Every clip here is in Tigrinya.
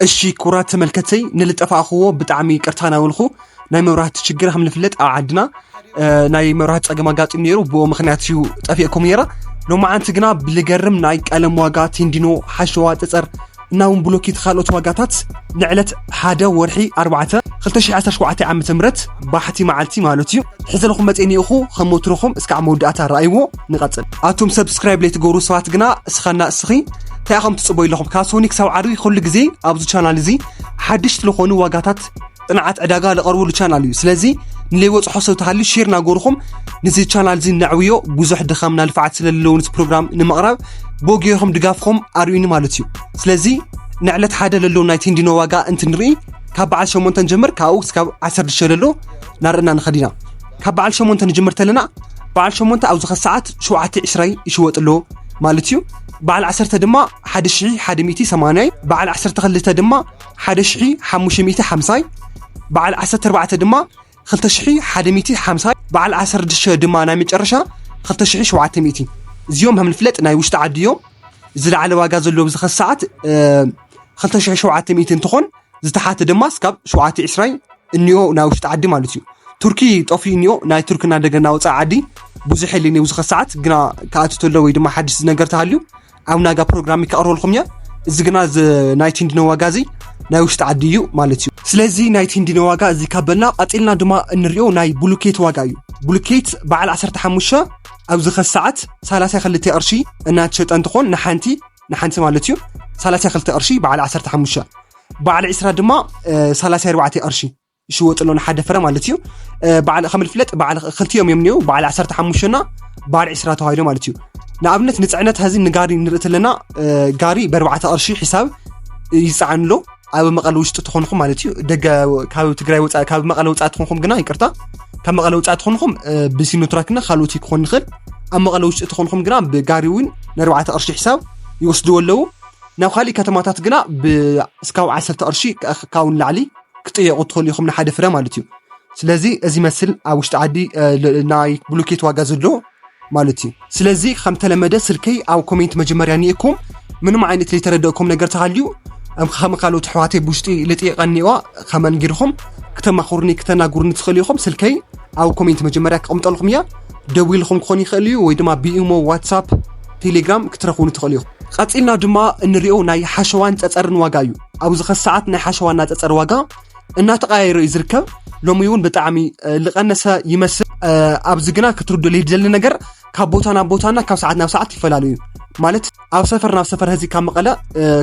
እሺ ክቡራት ተመልከተይ፣ ንልጠፋእኽዎ ብጣዕሚ ይቅርታ ናበልኹ። ናይ መብራህቲ ችግር ከም ንፍለጥ ኣብ ዓድና ናይ መብራህቲ ጸገም ኣጋጢሙ ነይሩ፣ ብኡ ምኽንያት እዩ ጠፊእኩም ነይራ። ሎማዓንቲ ግና ብልገርም ናይ ቀለም ዋጋ፣ ቴንዲኖ፣ ሓሸዋ፣ ጸጸር እና እውን ብሎኬት ካልኦት ዋጋታት ንዕለት ሓደ ወርሒ ኣርባዕተ ክልተ ሽሕ ዓሰርተ ሸውዓተ ዓመተ ምህረት ባሕቲ መዓልቲ ማለት እዩ። ሕዚ ለኹም መጽኤ ኒእኹ ከም ወትሮኹም እስካዕ መወዳእታ ረኣይዎ። ንቐጽል። ኣቱም ሰብስክራይብ ለይትገብሩ ሰባት ግና እስኻና እስኺ እንታይ ኢኹም ትጽበዩ ኣለኹም? ካብ ሶኒክ ሳብ ዓርቢ ኩሉ ግዜ ኣብዚ ቻናል እዚ ሓድሽቲ ዝኾኑ ዋጋታት ጥንዓት ዕዳጋ ለቐርበሉ ቻናል እዩ። ስለዚ ንለይበጽሖ ሰብ ተሃልዩ ሼር ናገርኹም ንዚ ቻናል እዚ ነዕብዮ። ብዙሕ ድኻምና ልፍዓት ስለለዎ ነቲ ፕሮግራም ንምቕራብ ብኡ ገይርኹም ድጋፍኹም ኣርእዩኒ ማለት እዩ። ስለዚ ንዕለት ሓደ ለለዉ ናይ ቴንዲኖ ዋጋ እንትንርኢ ካብ በዓል ሸሞንተ ንጀምር፣ ካብኡ እስካብ ዓሰርተ ሽዱሽተ ለሎ ናርና ንኸዲና። ካብ በዓል ሸሞንተ ንጅምር ተለና በዓል ሸሞንተ ኣብዚ ኸ ሰዓት ሸውዓተ ዕስራይ ይሽወጥ ኣሎ ማለት እዩ። በዓል ዓሰርተ ድማ ሓደ ሽሕ ሓደ ሚእቲ ሰማንያ፣ በዓል ዓሰርተ ክልተ ድማ ሓደ ሽሕ ሓሙሽተ ሚእቲ ሓምሳ፣ በዓል ዓሰርተ ኣርባዕተ ድማ ክልተ ሽሕ ሓደ ሚእቲ ሓምሳ፣ በዓል ዓሰርተ ሽዱሽተ ድማ ናይ መጨረሻ ክልተ ሽሕ ሸውዓተ ሚእቲ። እዚኦም ከም ንፍለጥ ናይ ውሽጢ ዓዲ እዮም። ዝለዓለ ዋጋ ዘለዎ ኣብዚ ኸ ሰዓት ክልተ ሽሕ ሸውዓተ ሚእቲ እንትኾን ዝተሓተ ድማ እስካብ ሸውዓተ ዕስራይ እኒኦ ናይ ውሽጢ ዓዲ ማለት እዩ። ቱርኪ ጠፊኡ እኒኦ፣ ናይ ቱርኪ እናደገና ወፃኢ ዓዲ ብዙሕ የለን ኣብዚ ኸ ሰዓት ግና ክኣቱ ተሎ ወይ ድማ ሓድሽ ነገር ተሃልዩ ኣብ ናጋ ፕሮግራም ይከቕርበልኩም እየ። እዚ ግና እዚ ናይ ቴንዲኖ ዋጋ እዚ ናይ ውሽጢ ዓዲ እዩ ማለት እዩ። ስለዚ ናይ ቴንዲኖ ዋጋ እዚ ካብ በልና ቀፂልና ድማ እንሪኦ ናይ ብሉኬት ዋጋ እዩ። ብሉኬት በዓል ዓሰርተ ሓሙሽተ ኣብዚ ኸ ሰዓት ሰላሳ ክልተ ቅርሺ እናተሸጠ እንትኾን ንሓንቲ ንሓንቲ ማለት እዩ ሰላሳ ክልተ ቅርሺ በዓል ዓሰርተ ሓሙሽተ፣ በዓል ዕስራ ድማ ሰላሳ ኣርባዕተ ቅርሺ ይሽወጥ ኣሎ ንሓደ ፍረ ማለት እዩ። በዓል ከም ዝፍለጥ በዓል ክልቲኦም እዮም እኒው፣ በዓል ዓሰርተ ሓሙሽተ እና በዓል ዕስራ ተባሂሉ ማለት እዩ። ንኣብነት ንፅዕነት ሀዚ ንጋሪ ንርኢ ተለና ጋሪ ብኣርባዕተ ቅርሺ ሒሳብ ይፀዓን ኣሎ ኣብ መቐለ ውሽጢ ትኾንኩም ማለት እዩ። ደገ ካብ ትግራይ ወፃኢ ካብ መቐለ ወፃኢ ትኾንኩም ግና ይቅርታ ካብ መቐለ ወፃኢ ትኾንኩም ብሲኖትራክና ካልኦት ክኾን ይኽእል። ኣብ መቐለ ውሽጢ ትኾንኩም ግና ብጋሪ እውን ንኣርባዕተ ቅርሺ ሒሳብ ይወስድዎ ኣለዉ። ናብ ካሊእ ከተማታት ግና እስካብ ዓሰርተ ቅርሺ ካብኡ ንላዕሊ ክጥየቑ ትኽእሉ ኢኹም ንሓደ ፍረ ማለት እዩ። ስለዚ እዚ መስል ኣብ ውሽጢ ዓዲ ናይ ብሉኬት ዋጋ ዘሎ ማለት እዩ። ስለዚ ከም ተለመደ ስልከይ ኣብ ኮሜንት መጀመርያ ኒእኩም ምንም ዓይነት ለይተረደእኩም ነገር ተሃልዩ ከም ካልኦት ኣሕዋተይ ብውሽጢ ልጥየቐኒዋ ከመንጊርኹም ክተማኽሩኒ ክተናግሩኒ ትኽእሉ ኢኹም። ስልከይ ኣብ ኮሜንት መጀመርያ ክቕምጠልኩም እያ። ደዊልኹም ክኾን ይኽእል እዩ ወይ ድማ ብኢሞ ዋትሳፕ ቴሌግራም ክትረኽቡኒ ትኽእሉ ኢኹም። ቀፂልና ድማ እንሪኦ ናይ ሓሸዋን ፀፀርን ዋጋ እዩ። ኣብዚ ኸ ሰዓት ናይ ሓሸዋና ፀፀር ዋጋ እናተቐያየረ እዩ ዝርከብ። ሎሚ እውን ብጣዕሚ ልቐነሰ ይመስል። ኣብዚ ግና ክትርዶ ልደሊ ነገር ካብ ቦታ ናብ ቦታና ካብ ሰዓት ናብ ሰዓት ይፈላለዩ ማለት ኣብ ሰፈር ናብ ሰፈር ኸዚ ካብ መቐለ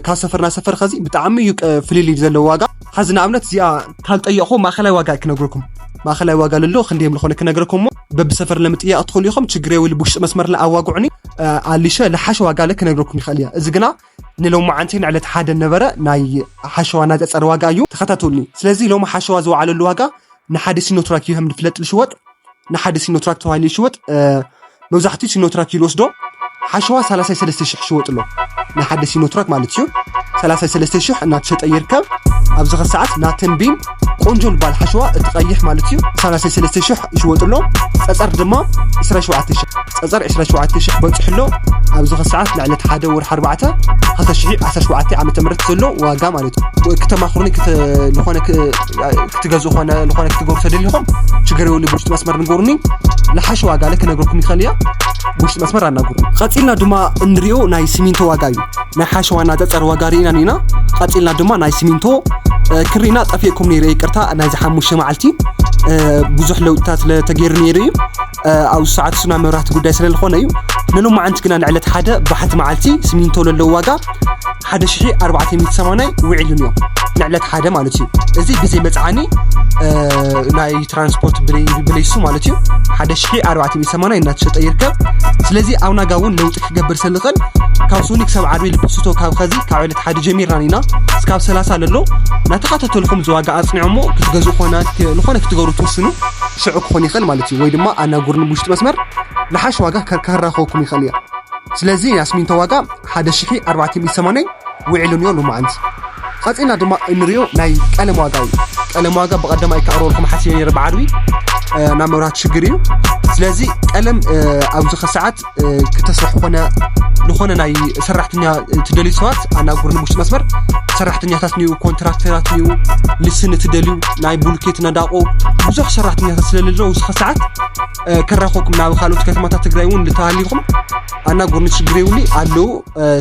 ካብ ሰፈር ናብ ሰፈር ኸዚ ብጣዕሚ እዩ ፍልልይ ዘለዎ ዋጋ። ኸዚ ንኣብነት እዚኣ ካልጠየቑ ማእኸላይ ዋጋ ክነግርኩም ማእኸላይ ዋጋ ለሎ ክንደዮም ዝኾነ ክነግረኩም እሞ በብሰፈር ለምጥያቕ ትኽእሉ ኢኹም። ችግር የብሉ። ብውሽጢ መስመር ለኣዋግዑኒ ኣሊሸ ለሓሸ ዋጋ ለ ክነግረኩም ይኽእል እያ። እዚ ግና ንሎማዓንቲ ንዕለት ሓደ ነበረ ናይ ሓሸዋ ናፀፀር ዋጋ እዩ። ተኸታተሉኒ። ስለዚ ሎሚ ሓሸዋ ዝወዓለሉ ዋጋ ንሓደ ሲኖትራክ እዩ ከም ዝፍለጥ ዝሽወጥ ንሓደ ሲኖትራክ ተባሂሉ ይሽወጥ። መብዛሕትኡ ሲኖትራክ እዩ ዝወስዶ። ሓሸዋ ሰላሳ ሰለስተ ሽሕ ይሽወጥ ኣሎ ንሓደ ሲኖትራክ ማለት እዩ። ሰላሳ ሰለስተ ሽሕ እናተሸጠ ይርከብ። ኣብዚ ኸ ሰዓት ናተን ቢን ቆንጆ ልባል ሓሸዋ እቲ ቀይሕ ማለት እዩ ሰላሳ ሰለስተ ሽሕ ይሽወጥ ኣሎ። ፀፀር ድማ ዕስራ ሸውዓተ ሽሕ ፀፀር ዕስራ ሸውዓተ ሽሕ በፂሑ ኣሎ። ኣብዚ ኸ ሰዓት ንዕለት ሓደ ወርሒ ኣርባዕተ ክልተ ሽሕ ዓሰርተ ሸውዓተ ዓመተ ምህረት ዘሎ ዋጋ ማለት እዩ። ክተማኽሩኒ ዝኾነ ክትገዝኡ ኾነ ዝኾነ ክትገብሩ ተደሊኹም ችግር የብሉ። ብውሽጢ መስመር ንገሩኒ። ንሓሸ ዋጋ ለ ክነግረኩም ይኽእል እያ። ብውሽጢ መስመር ኣናግሩ። ቀፂልና ድማ እንሪኦ ናይ ሲሚንቶ ዋጋ እዩ። ናይ ሓሸዋና ፀፀር ዋጋ ርኢና ኢና። ቀፂልና ድማ ናይ ሲሚንቶ ክሪና ጠፊእኩም ነይረ ይቅርታ ናይዚ ሓሙሽተ መዓልቲ ብዙሕ ለውጥታት ለተገይሩ ነይሩ እዩ። ኣብ ሰዓት እሱ ናይ መብራህቲ ጉዳይ ስለዝኾነ እዩ። ንሎማዓንቲ ግና ንዕለት ሓደ ባሕቲ መዓልቲ ሲሚንቶ ለለዎ ዋጋ ሓደ ሽሕ ኣርባዕተ ሚእቲ ሰማንያ ውዒሉ ንዮ ንዕለት ሓደ ማለት እዩ። እዚ ብዘይ መፅዓኒ ናይ ትራንስፖርት ብለይሱ ማለት እዩ ሓደ ሽሕ ኣርባዕተ ሚእቲ ሰማንያ እናተሸጠ ይርከብ። ስለዚ ኣብ ናጋ እውን ለውጢ ክገብር ሰልኽን ካብ ሶኒክ ሰብ ዓርቢ ልብስቶ ካብ ኸዚ ካብ ዕለት ሓደ ጀሚርና ኢና እስካብ ሰላሳ ለሎ እናተኸታተልኩም ዝዋጋ ኣፅንዖሞ ክትገዝኡ ኾነ ዝኾነ ክትገብሩ ትውስኑ ሽዑ ክኾን ይኽእል ማለት እዩ። ወይ ድማ ኣናጉርኒ ብውሽጢ መስመር ንሓሽ ዋጋ ከራኸብኩም ይኽእል እያ። ስለዚ ናይ ኣስሚንቶ ዋጋ ሓደ ሽሕ ኣርባዕተ ሚእቲ ሰማንያ ውዒሉ ንዮ ሎማዓንቲ። ቐፂልና ድማ እንሪኦ ናይ ቀለም ዋጋ እዩ። ቀለም ዋጋ ብቐደማይ ከቕርበልኩም ሓሲበ ነይረ ብዓርቢ ናብ መብራት ሽግር እዩ። ስለዚ ቀለም ኣብዚ ኸሰዓት ክተስርሑ ኾነ ዝኾነ ናይ ሰራሕተኛ ትደልዩ ሰባት ኣናግሩኒ። ውሽጢ መስመር ሰራሕተኛታት ንዩ፣ ኮንትራክተራት ንዩ፣ ልስን ትደልዩ፣ ናይ ቡልኬት ነዳቆ፣ ብዙሕ ሰራሕተኛታት ስለለለዉ፣ እዚ ሰዓት ከራኸብኩም ናብ ካልኦት ከተማታት ትግራይ እውን ልተሃሊኹም ኣናግሩኒ። ችግር የብሉ ኣለዉ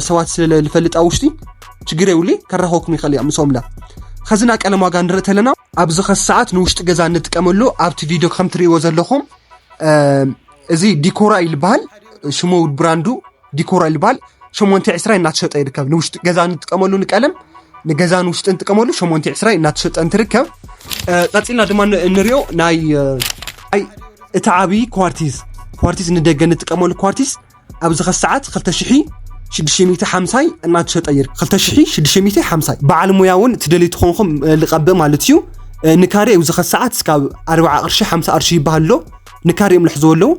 ሰባት ስለ ልፈልጥ ኣብ ውሽጢ ችግር የብሉ ከራኸብኩም ይኽእል እያ ምስኦምላ። ኸዚ ናይ ቀለም ዋጋ ንርኢ ተለና ኣብዚ ኸዚ ሰዓት ንውሽጢ ገዛ እንጥቀመሉ ኣብቲ ቪድዮ ከም ትርእይዎ ዘለኹም እዚ ዲኮራ ይልበሃል። ሽሙ ብራንዱ ዲኮራ ይልበሃል። ሸሞንተ ዕስራይ እናተሸጠ ይርከብ። ንውሽጢ ገዛ እንጥቀመሉ ንቀለም ንገዛ ንውሽጢ እንጥቀመሉ ሸሞንተ ዕስራይ እናተሸጠ እንትርከብ፣ ቀፂልና ድማ ንሪኦ ናይ እቲ ዓብዪ ኳርቲዝ ኳርቲዝ ንደገ እንጥቀመሉ ኳርቲዝ ኣብዚ ኸዚ ሰዓት ክልተ ሽሕ ሽዱሽተ ሚእቲ ሓምሳይ እናተሸጠ ይርከብ። ክልተ ሽሕ ሽዱሽተ ሚእቲ ሓምሳይ። በዓል ሙያ እውን ትደልዩ ትኾንኩም ልቐብእ ማለት እዩ። ንካሬ ኣብዚ ኸዚ ሰዓት እስካብ ኣርብዓ ቅርሺ ሓምሳ ቅርሺ ይበሃል ኣሎ። ንካሬ እዮም ልሕዝዎ ኣለዉ።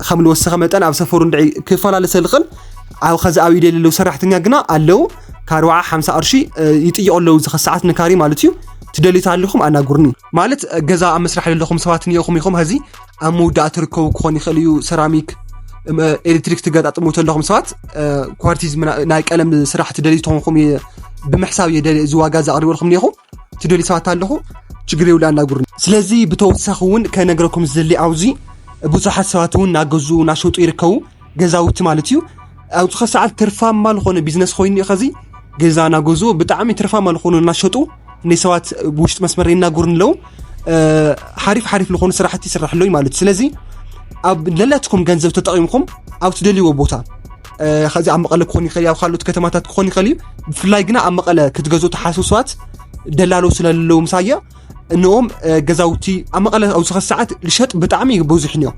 ከም ልወሰኸ መጠን ኣብ ሰፈሩ እንድዒ ክፈላለ ሰልኽል ኣብ ኸዚ ኣብ ኢደ ዘለዉ ሰራሕተኛ ግና ኣለዉ። ካርባዓ ሓምሳ ቅርሺ ይጥይቑ ኣለዉ እዚ ኸዚ ሰዓት ንካሬ ማለት እዩ። ትደልዩ ተሃሊኹም ኣናግሩኒ። ማለት ገዛ ኣብ መስራሕ ዘለኹም ሰባት እኒኦኹም ኢኹም ኸዚ ኣብ ምውዳእ ትርከቡ ክኾን ይኽእል እዩ። ሰራሚክ ኤሌክትሪክ ትገጣጥሙ ተለኹም ሰባት ኳርቲዝ ናይ ቀለም ስራሕ ትደልዩ ተኾንኩም ብምሕሳብ እየ እዚ ዋጋ እዚ ኣቕሪበልኩም እኒኹ። ትደልዩ ሰባት ኣለኹ ችግር የብሉ ኣናግሩኒ። ስለዚ ብተወሳኺ እውን ከነግረኩም ዝደሊ ኣብዚ ብዙሓት ሰባት እውን ናገዙ ናሸጡ ይርከቡ ገዛውቲ ማለት እዩ። ኣብዚ ኸዚ ሰዓት ትርፋማ ዝኾነ ቢዝነስ ኮይኑ እዩ ኸዚ ገዛ ናገዙ ብጣዕሚ ትርፋማ ዝኾኑ እናሸጡ ናይ ሰባት ብውሽጢ መስመር ይናገሩኒ ኣለዉ። ሓሪፍ ሓሪፍ ዝኾኑ ስራሕቲ ይስራሕ ኣለዉ ማለት እዩ። ስለዚ ኣብ ለላትኩም ገንዘብ ተጠቒምኩም ኣብ ትደልይዎ ቦታ ኸዚ ኣብ መቐለ ክኾን ይኽእል ኣብ ካልኦት ከተማታት ክኾን ይኽእል እዩ። ብፍላይ ግና ኣብ መቐለ ክትገዝኡ ተሓስቡ ሰባት ደላሎ ስለለዉ ምሳያ እንኦም ገዛውቲ ኣብ መቐለ ኣብዚ ኸዚ ሰዓት ልሸጥ ብጣዕሚ ብዙሕ እኒኦ።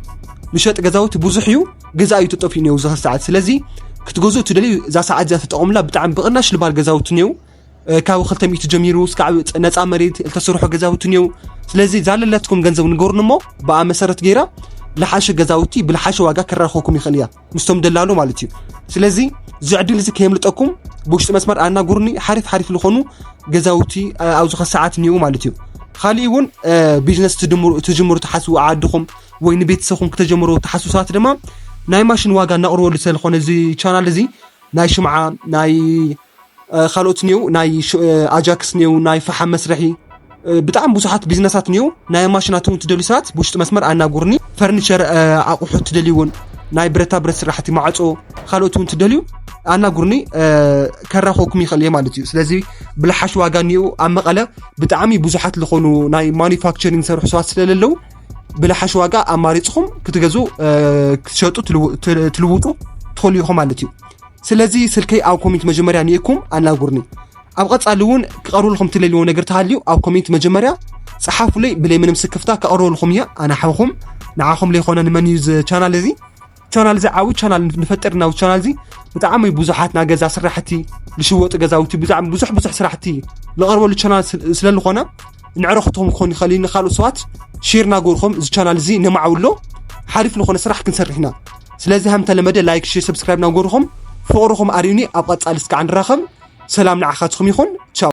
ልሸጥ ገዛውቲ ብዙሕ እዩ። ገዛ እዩ ተጠፊኡ እኒኦ ኣብዚ ኸዚ ሰዓት። ስለዚ ክትገዝኡ ትደልዩ እዛ ሰዓት እዚኣ ተጠቐሙላ። ብጣዕሚ ብቕናሽ ልባል ገዛውቲ እኒኦ። ካብ ክልተ ሚእቲ ጀሚሩ እስካብ ነፃ መሬት ልተሰርሑ ገዛውቲ እኒኦ። ስለዚ እዛ ለላትኩም ገንዘብ ንገሩኒ እሞ ብኣ መሰረት ገይራ ልሓሸ ገዛውቲ ብልሓሸ ዋጋ ከራኸብኩም ይኽእል እያ ምስቶም ደላሎ ማለት እዩ። ስለዚ እዚ ዕድል እዚ ከየምልጠኩም ብውሽጢ መስመር ኣናግሩኒ። ሓሪፍ ሓሪፍ ዝኾኑ ገዛውቲ ኣብዚ ኸዚ ሰዓት እኒኡ ማለት እዩ። ካሊእ እውን ቢዝነስ ትጅምሩ ትሓስቡ ዓድኹም ወይ ንቤተሰብኩም ክተጀምሩ ትሓስቡ ሰባት ድማ ናይ ማሽን ዋጋ እናቕርበሉ ስለዝኾነ እዚ ቻናል እዚ ናይ ሽምዓ ናይ ካልኦት እኒው ናይ ኣጃክስ እኒው ናይ ፈሓም መስርሒ ብጣዕሚ ብዙሓት ቢዝነሳት እኒው ናይ ማሽናት እውን ትደልዩ ሰባት ብውሽጢ መስመር ኣናጉርኒ። ፈርኒቸር ኣቑሑት ትደልዩ እውን ናይ ብረታ ብረት ስራሕቲ ማዕፆ ካልኦት እውን ትደልዩ ኣናጉርኒ ከራኸብኩም ይኽእል እየ ማለት እዩ። ስለዚ ብልሓሽ ዋጋ እኒኡ ኣብ መቐለ ብጣዕሚ ብዙሓት ዝኾኑ ናይ ማኑፋክቸሪንግ ዝሰርሑ ሰባት ስለለለዉ ብልሓሽ ዋጋ ኣማሪፅኹም ክትገዙ ክትሸጡ ትልውጡ ትኽእሉ ኢኹም ማለት እዩ። ስለዚ ስልከይ ኣብ ኮሜንት መጀመርያ ንኢኩም ኣናጉርኒ። ኣብ ቀፃሊ እውን ክቐርብልኩም ትለልዎ ነገር ተሃልዩ ኣብ ኮሜንት መጀመርያ ፀሓፉለይ። ብለይ ምንም ስክፍታ ከቕርበልኩም እየ ኣነ ሓውኹም። ንዓኹም ለይኮነ ንመን እዩ እዚ ቻናል እዚ ቻናል እዚ ዓዊ ቻናል ንፈጠር ናው ቻናል እዚ ብጣዕሚ ብዙሓት ናይ ገዛ ስራሕቲ ዝሽወጡ ገዛውቲ ብጣዕሚ ብዙሕ ብዙሕ ስራሕቲ ዝቐርበሉ ቻናል ስለዝኾነ ንዕረኽቶም ክኾን ይኽእል እዩ። ንካልኦት ሰባት ሼር ናገርኩም እዚ ቻናል እዚ ነማዕብሎ ሓሪፍ ዝኾነ ስራሕ ክንሰርሕ ኢና። ስለዚ ሃም ተለመደ ላይክ ሼር ሰብስክራይብ ናገርኩም ፍቕርኹም ኣርእዩኒ። ኣብ ቀፃሊ እስካዕ ንራኸብ። ሰላም ንዓኻትኩም ይኹን። ቻው።